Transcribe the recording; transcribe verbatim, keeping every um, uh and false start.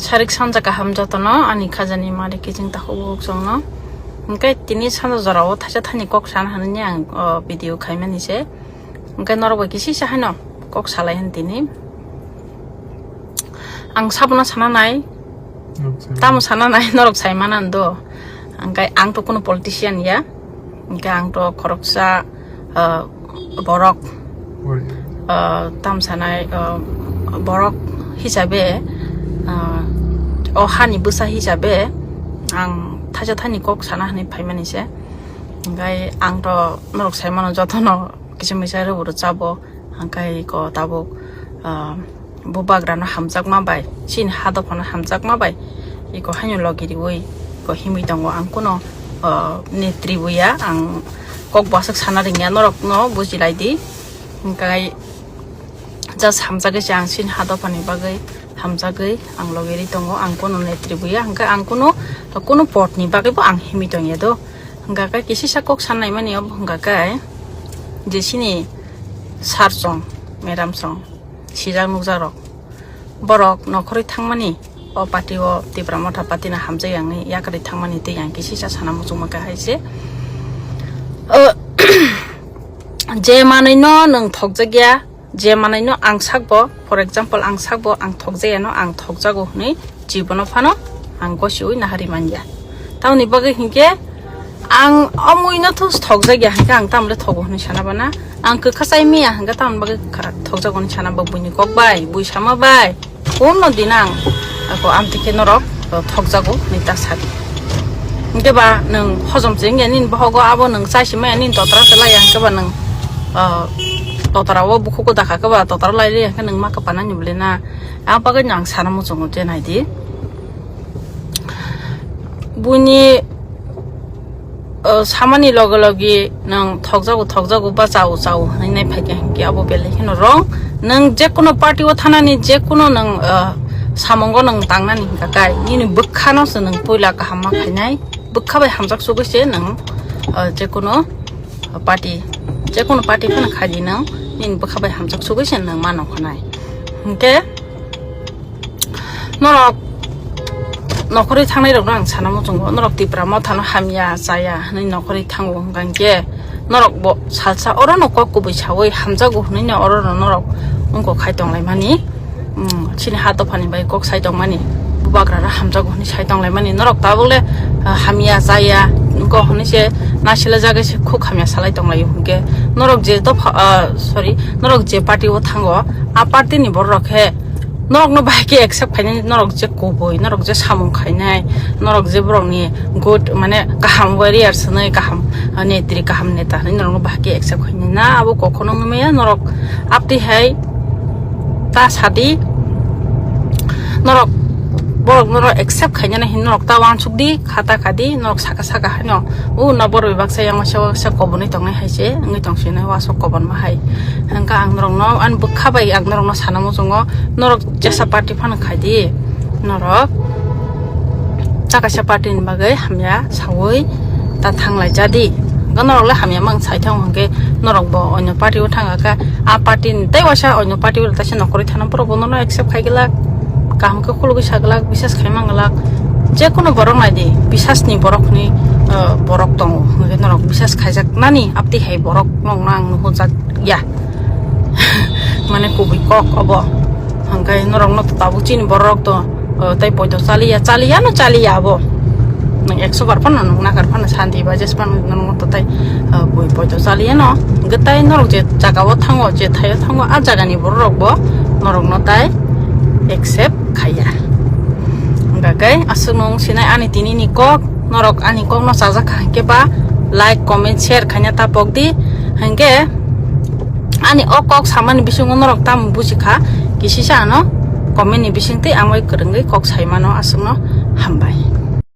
Sarik sanja kaham jotono ani khajani mari kiching takhuk bukhuk chwngno. Hwnkhe tini sanja jorao thaisa thani kok sana hwnwi ang, o, video khaimani se. Hwnkhe norok bai kisisa haino kok salai hwn tini. Ang sabono sana nai, tamo sana nai, norok sai mana do. Hwnkhe ang to kuno politician ya. Hwnkhe ang to khoroksa, ah, borok, ah, tam sanai, ah, borok hisabe, ah, o hani bwsa hisabe ang thaisa thani kok sana hwnwi phaimani se. Hwnkhe ang to norok sai mano jotono kisa misa rw chabo. Hwnkhe iko tabuk, ah, bubagrano hamjakma bai, chini ha dophano hamjakma bai, iko haino logi riwi iko himwi tongo. Ang kuno, ah, netri buya, ang kok bwswk sana ringya, norokno bujilai di. Hwnkhe just hamjagwi se ang chini ha dophani bagwi hamjagwi ang logi ri tongo. Ang kuno netri buya, hwnkhe ang kuno, kuno potni bagwibo ang himwi tongya do. Hwnkhe kisisa kok sanai mani obo hwnkhe je chini sir chwng, madam chwng, sijak nukjak rok, borok nokhorwi thangmani, o party o Tipra Motha party no hamjak yang yakarwi thangmani tei yang kisisa sana muchungma khe hai se. O, je manwi no nwng thokjak ya, je manwi no ang sakbo, for example, ang sakbo, ang thokjak ya no, ang thokjago hwnwi jibono phano ang gosiwi nahari manya. Tamoni bagwi hinkhe ang omui no thus thokjak ya hinkhe ang tamle thogo hwnwi sana bana. Ang kwkha chai maya hinkhe tamoni bagwi kwkha thokjago hwnwi sana ba buini kok bai, bui sama bai. Kuno din ang ako amtwi khe norok, o, thokjago hwnwi ta sadi. Hinkhe ba nwng hojom se wngya nini bohogo abo nwng chai se maya nini totra se laiya hinkhe ba nwng, o, totra o bukhugo dakha khe ba totra lai liya hinkhe nwng ma kwpanani bwle na. Ang bagwi no ang sana muchungo je nai di. Buini, o, samani loge loge nwng thokjago, thokjago ba chao, chao hwnwi nai phaikha hinkhe abo belai kheno wrong. Nwng jekhuno party o thanani, jekhuno nwng, o, samungo nwng tangnani hinkha kai, nini bwkhano se nwng puila kaham ma khainai, bwkha bai hamjak sugwi se nwng, o, jekhuno party, jekhuno party phano khai di nwng, nini bwkha bai hamjak sugwi se nwng ma nongkhornai. Hinkhe norok nokhorwi thangnai rokno ang sana muchungo, norok Tipra Mothano hamya chaya hwnwi nokhorwi thango hwnkha hinkhe norok bo salsa orono kok kubui sawi hamjago hwnwi no orono norok wngkok khai tonglaimani. Hmm, chini ha dophani bai kok sai tongmani, bubagrano hamjago hwnwi sai tonglaimani. Norok tabukle, ah, hamya chaya wngkha hwnwi se nasilajagwi se khuk hamya salai tonglaio. Hinkhe norok je dopha, ah, sorry, norok je party o thango, a party ni borok rok khe norokno bahai khe accept khainani, norok je kubui, norok je samung khainai, norok je borokni good, mane kaham warriors hwnwi, kaham, ah, netri, kaham neta hwnwi norokno bahai khe accept khainai na, abo kokhono wngwi maya. Norok aptwi hai ta sadi, norok borok norok accept khainani hin norok ta wansuk di, khata khadi norok saka saka haino u na borok baksa yang masa baksa kobonwi tongnai hai se wngwi tong sinai wasok kobon ma hai. Hwnkha ang norok no ani bwkha bai ang norok no sana muchungo, norok jesa party phano khai di, norok ta kaisa party ni bagwi hamya sawi ta thanglai jadi. Hwnkhe norok le hamya mang sai thango hwnkhe norok bo onyo party o thang kha, a party ni tei waisa onyo party o taisa nokhorwi thana borok bo nono accept khai glak, kaham khe khulugwi sa glak, bisas khai man glak. Jekhuno borok nai di, bisas ni borok ni, eh, borok tongo, hwnkhe norok bisas khaijak nani aptwi hai borok nokno ang nuhujak ya. Mane kubui kok obo. Hwnkhe norokno to tabuk chini borok to, o, tei poito chaliya, chaliya no chaliya abo. Nwng ekso bar phano nwng nakar phano santi ba jes phano nwng to tei, o, bui poito chaliya no. Hwnkhe tei norok je jaga o thango, je thaio thango, a jaga ni borok rok bo norok no tei accept khaiya. Hwnkhe aswk nwng sinai ani tini ni kok, norok ani kok no chajak kha hwnkhe ba like, comment, share khaina ta pok di. Hwnkhe ani o kok samani bisingo norok tamo buji kha, kisisa ano comment ni bisingtwi ang bai kwrwngwi kok sai mano, aswkno hambai.